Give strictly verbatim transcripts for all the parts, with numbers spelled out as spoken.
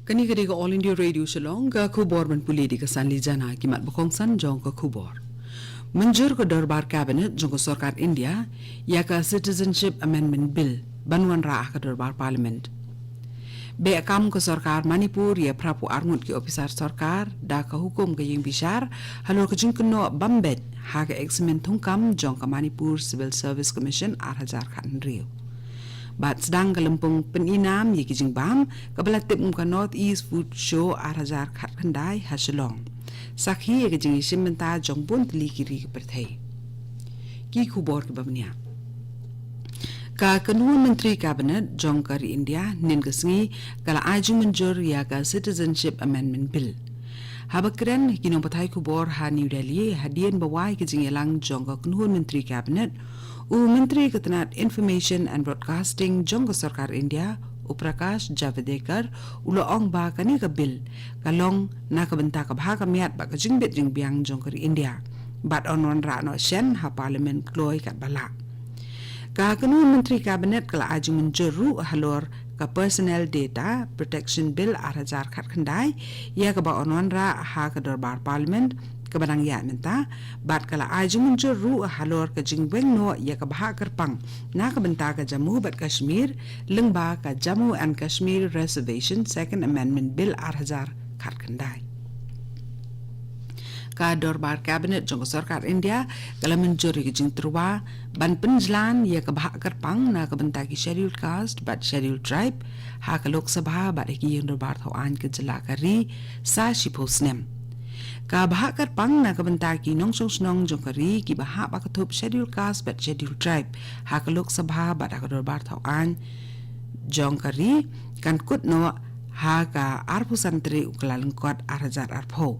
Kane ka dei ka All India Radio Shillong, ka khubor ban pule da ka Sanli Jana. Ki mat ba kongsan jong ka khubor. Mynjur ka dorbar cabinet jong ka sorkar India ïa ka Citizenship Amendment Bill ban wanrah ha ka dorbar parliament. Beh kam ka sorkar Manipur ïa phra phew ar ngut ki ophisar sorkar da ka hukum ka ïing bishar halor ka jingkynnoh bam beit ha ka eksamin thungkam jong ka Manipur Civil Service Commission ar hajar khathynriew. Bad sdang ka lympung pyni nam ïa ki jingbam kaba la tip kum ka North East Food Show ar hajar khatkhyndai ha Shillong. Sakhi ïa ka jingïashim bynta jong bun tylli ki ri ka pyrthei. Ki khubor kiba bniah. Ka kynhun myntri cabinet jong ka ri India hynnin ka sngi ka la ai jingmynjur ïa ka Citizenship Amendment Bill. Haba kren ki nongpathai khubor ha New Delhi hadien ba wai ka jingïalang jong ka kynhun myntri cabinet, u myntri ka tnat Information and Broadcasting jong ka sorkar India, u Prakash Javadekar, u la ong ba kane ka bill ka long na ka bynta ka bha ka miat bad ka jingbit jingbiang jong ka ri India. Bad yn wanrah noh shen ha parliament kloi katba lah. Ka kynhun myntri cabinet ka la ai jingmynjur ruh halor ka Personal Data Protection Bill ar hajar khatkhyndai, ïa kaba yn wanrah ha ka dorbar parliament kaba dang ïaid mynta, bad ka la ai jingmynjur ruh halor ka jingweng noh ïa ka bhah kyrpang na ka bynta ka Jammu bad Kashmir, lyngba ka Jammu and Kashmir Reservation Second Amendment Bill ar hajar khatkhyndai. Ka dorbar cabinet jong ka sorkar India ka la mynjur ïa ka jingtyrwa ban pynjlan ïa ka bhah kyrpang na ka bynta ki Scheduled Caste bad Scheduled Tribe ha ka Lok Sabha bad ha ki ïing dorbar thaw aiñ ka jylla ka ri sa shiphew snem. Ka bhah kyrpang na ka bynta ki nongshong shnong jong ka ri kiba hap ha ka thup Scheduled Caste bad Scheduled Tribe ha ka Lok Sabha bad ha ka dorbar thaw aiñ jong ka ri kan kut noh ha ka arphew san tarik u Kyllalyngkot ar hajar arphew.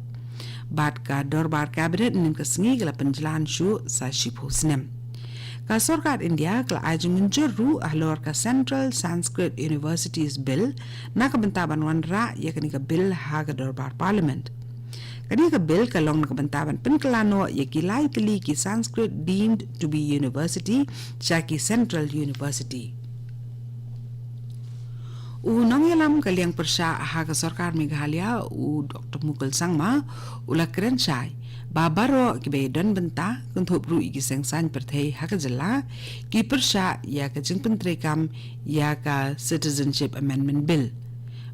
Bad ka dorbar cabinet hynnin ka sngi ka la pynjlan shuh sa shiphew snem. Ka sorkar India ka la ai jingmynjur ruh halor ka Central Sanskrit Universities Bill na ka bynta ban wanrah ïa kane ka bill ha ka dorbar parliament. Kane ka bill ka long na ka bynta ban pynkylla noh ïa ki lai tylli ki Sanskrit deemed to be university sha ki Central University. U nongïalam ka liang pyrshah ha ka sorkar Meghalaya, u Doktor Mukul Sangma, u la kren shai ba baroh kiba ïadon bynta, kynthup ruh ïa ki seng saiñ pyrthei ha ka jylla, ki pyrshah ïa ka jingpyntreikam ïa ka Citizenship Amendment Bill.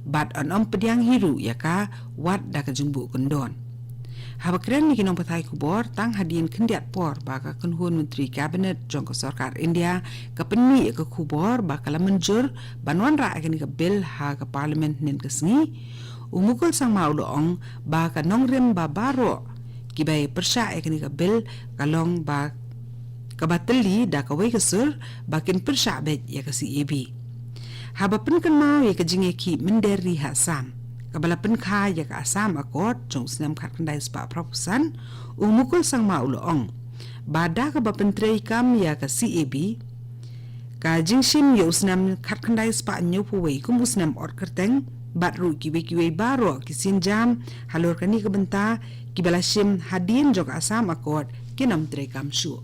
Bad yn ym pdiang hi ruh ïa ka wat da ka jingbuh kyndon. Haba kren ïa ki nongpathai khubor tang hadien khyndiat por ba ka kynhun myntri cabinet jong ka sorkar India ka pynmih ïa ka khubor ba ka la mynjur ban wanrah ïa kane ka bill ha ka parliament hynnin ka sngi, u Mukul Sangma u la ong ba ka nongrim ba baroh kiba ïa pyrshah ïa kane ka bill ka long ba kaba tylli da kawei ka sur ba kin pyrshah beit ïa ka C A B. Haba pynkynmaw ïa ka jingïakhih mynder ri ha Assam kaba la pynkha ïa ka Assam Accord jong u snem khatkhyndai spah phra phew san, u Mukul Sangma u la ong ba da kaba pyntreikam ïa ka C A B, ka jingshim ïa u snem khatkhyndai spah hynñiewphew wei kum u snem ot kyrteng, bad ruh kiwei kiwei baroh ki sienjam halor kane ka bynta kiba la shim hadien jong ka Assam Accord kin ym treikam shuh.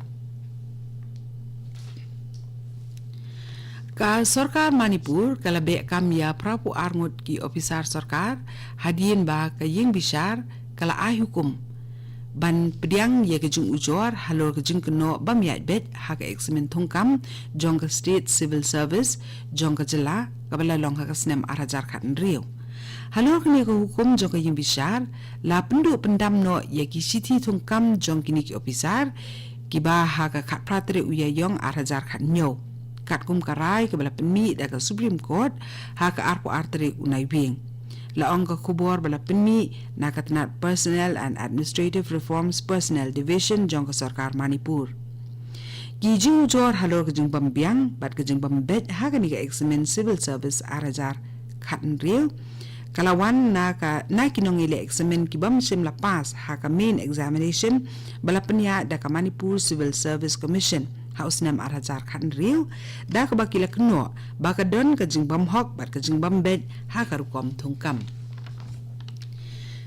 Ka sorkar Manipur ka la beh kam ïa phra phew ar ngut ki ophisar sorkar hadien ba ka ïing bishar ka la ai hukum ban pdiang ïa ka jingujor halor ka jingkynnoh bym ïaid beit ha ka eksamin thungkam jong ka State Civil Service jong ka jylla kaba la long ha ka snem ar hajar khathynriew. Halor kane ka hukum jong ka ïing bishar la pynduh pyndam noh ïa ki shithi thungkam jong kine ki ophisar kiba ha ka khatphra tarik u Ïaïong ar hajar khathynñiew. Katkum ka rai kaba la pynmih da ka Supreme Court ha ka arphew ar tarik u Naiwieng. La ong ka khubor ba la pynmih na ka tnat Personnel and Administrative Reforms Personnel Division jong ka sorkar Manipur. Ki jingujor halor ka jingbym biang bad ka jingbym beit ha kane ka eksamin Civil Service ar hajar khathynriew ka la wan na ka, na ki nongïaleh eksamin ki bym shym la pass ha ka main examination ba la pynïaid da ka Manipur Civil Service Commission ha u snem ar hajar khathynriew, da kaba ki la kynnoh ba ka don ka jingbymhok bad ka jingbym beit ha ka rukom thungkam.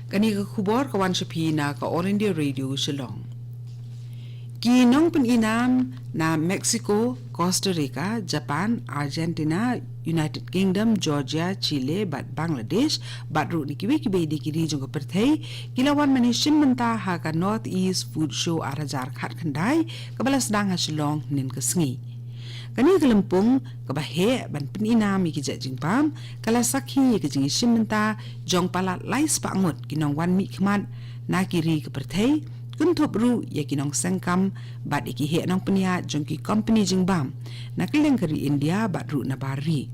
Kane ka khubor ka wan sha phi na ka All India Radio Shillong. Ki nongpyni nam na Mexico, Costa Rica, Japan, Argentina, United Kingdom, Georgia, Chile bad Bangladesh, bad ruh na kiwei kiwei de ki ri jong ka pyrthei, ki la wan ban ïashim bynta ha ka North East Food Show ar hajar khatkhyndai, kaba la sdang ha Shillong hynnin ka sngi. Kane ka lympung kaba heh ban pynïainam ïa ki jait jingbam ka la sakhi ïa ka jingïashim bynta jong palat lai spah ngut ki nongwan mihkhmat na ki ri ka pyrthei, kynthup ruh ïa ki nongseng kam bad ïa ki heh nongpynïaid jong ki kompani jingbam na kylleng ka ri India bad ruh na bar ri.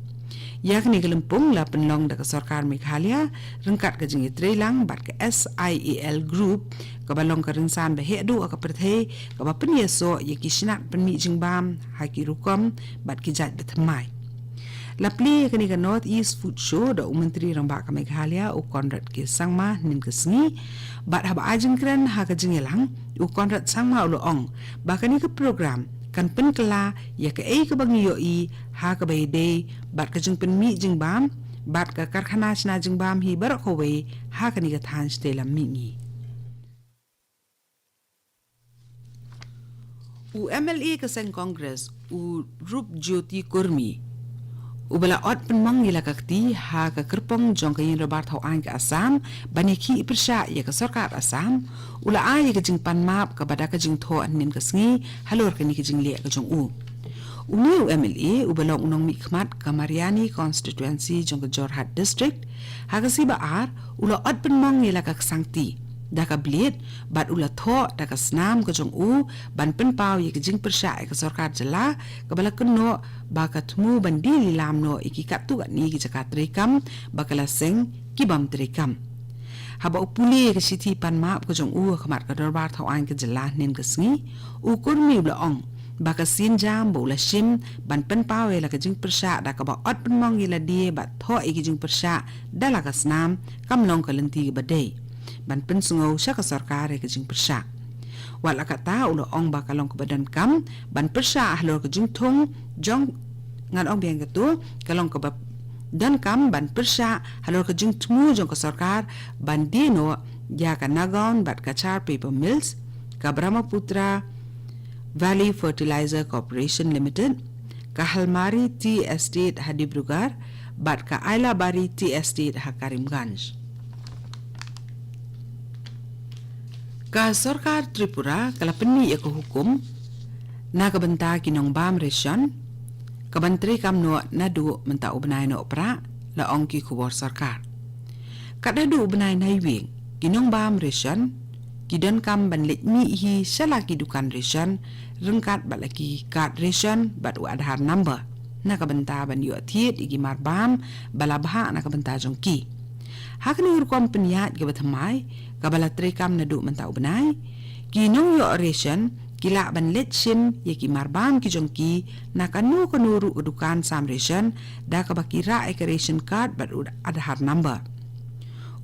Ïa kane ka lympung la pynlong da ka sorkar Meghalaya ryngkat ka jingïatreilang bad ka S I A L Group, kaba long ka rynsan ba heh duh ha ka pyrthei kaba pynïasoh ïa ki shnat pynmih jingbam ha ki rukom bad ki jait ba thymmai. La plie ïa kane ka North East Food Show da u Myntri Rangbah ka Meghalaya, u Conrad K Sangma, hynnin ka sngi. Bad haba ai jingkren ha ka jingïalang, u Conrad Sangma u la ong ba kane ka program kan pynkylla ïa kaei kaba ngi ïohi ha kaba ïadei bad ka jingpynmih jingbam bad ka karkhana shna jingbam hi baroh kawei ha kane ka thaiñ shatei lam mihngi. U M L A ka seng Congress, u Rupjyoti Kurmi, uba la ot pynmong ïa la ka kti ha ka kyrpong jong ka Ïing Dorbar Thawaiñ ka Assam ban ïakhih pyrshah ïa ka sorkar Assam, u la ai ïa ka jingpan map kaba da ka jingthoh hynnin ka sngi halor kane ka jingleh ka jong u. Une u M L A uba long u nongmihkhmat ka Mariani constituency jong ka Jorhat District, ha ka sngi ba ar u la ot pynmong ïa la ka ksangti da ka blade bad u la thoh da ka snam ka jong u ban pynpaw ïa ka jingpyrshah ïa ka sorkar jylla, kaba la kynnoh ba ka thmu ban die lilam noh ïa ki katto katne ki jaka treikam ba ka la seng ki bym treikam. Haba u pule ïa ka shithi pan map ka jong u ha khmat ka Dorbar Thawaiñ ka jylla hynnin ka sngi, u Kurmi u la ong ba ka sienjam ba u la shim ban pynpaw ïa la ka jingpyrshah da kaba ot pynmong ïa lade bad thoh ïa ki jingpyrshah da la ka snam kam long ka lynti kaba dei ban pynsngew sha ka sorkar ïa ka jingpyrshah. Wat la katta, u la ong ba ka long kaba donkam ban pyrshah halor ka jingthung jong, ngan ong biang kato, ka long kaba donkam ban pyrshah halor ka jingthmu jong ka sorkar ban die noh ïa ka Nagaon bad Cachar Paper Mills, ka Brahmaputra Valley Fertilizer Corporation Limited, ka Halmari Tea Estate ha Dibrugarh bad ka Ailabari Tea Estate ha Karimganj. Ka sorkar Tripura ka la pynmih ïa ka hukum na ka bynta ki nongbam ration ka ban treikam noh naduh mynta u bnai Nohprah, la ong ki khubor sorkar. Kat haduh u bnai Naiwieng, ki nongbam ration ki donkam ban leit mih hi sha la ki dukan ration ryngkat bad la ki card ration bad u Aadhaar number na ka bynta ban ïoh thied ïa ki marbam ba la bhah na ka bynta jong ki. Ha kane ka rukom pynïaid kaba thymmai kaba la treikam naduh mynta u bnai, ki nongïoh ration ki lah ban leit shim ïa ki marbam ki jong ki na kano kano ruh ka dukan sam ration da kaba ki rah ïa ka ration card bad u Aadhaar number.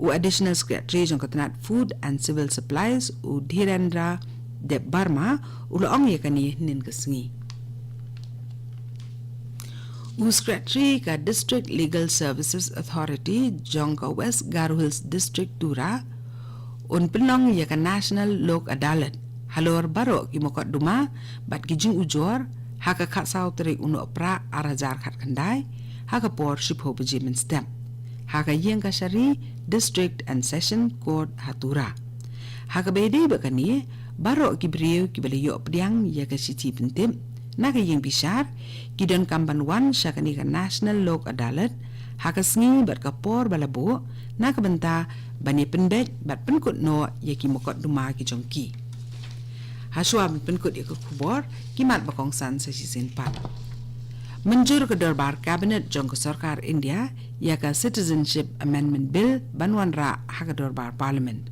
U Additional Secretary jong ka tnat Food and Civil Supplies, u Dhirendra Debbarma, u la ong ïa kane hynnin ka sngi. U Secretary ka District Legal Services Authority jong ka West Garo Hills District, Tura, un pynlong ïa ka National Lok Adalat halor baroh ki mokotduma bad ki jingujor ha ka khatsaw tarik u Nohprah ar hajar khatkhyndai, ha ka por shiphew baje mynstep, ha ka Ïing Kashari, District and Session Court ha Tura. Ha kaba ïadei bad kane, baroh ki briew kiba la ïoh pdiang ïa ka shithi pyntip na ka ïing bishar ki donkam ban wan sha kane ka National Lok Adalat ha ka sngi bad ka por ba la buh na ka bynta ban ïa pynbeit bad pynkut noh ïa ki mokotduma ki jong ki. Hashwa ban pynkut ïa ka khubor, ki mat ba kongsan sa shisien pat. Mynjur ka Dorbar Cabinet jong ka Sorkar India ïa ka Citizenship Amendment Bill ban wanrah ha ka Dorbar Parliament.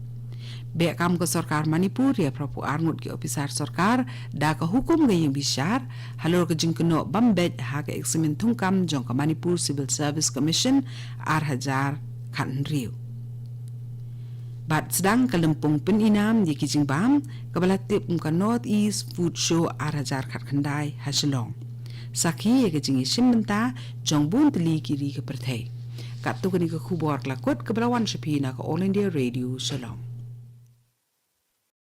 Beh kam ka Sorkar Manipur ïa phra phew ar ngut ki ophisar sorkar da ka hukum ka ïing bishar halor ka jingkynnoh bym beit ha ka eksamin thungkam jong ka Manipur Civil Service Commission ar hajar khathynriew. Bad sdang ka lympung pynïainam ïa ki jingbam kaba la tip kum ka North East Food Show ar hajar khatkhyndai ha Shillong. Sakhi ïa ka jingïashim bynta jong bun tylli ki ri ka pyrthei. Katto kane ka khubor ka la kut kaba la wan sha phi na ka All India Radio Shillong.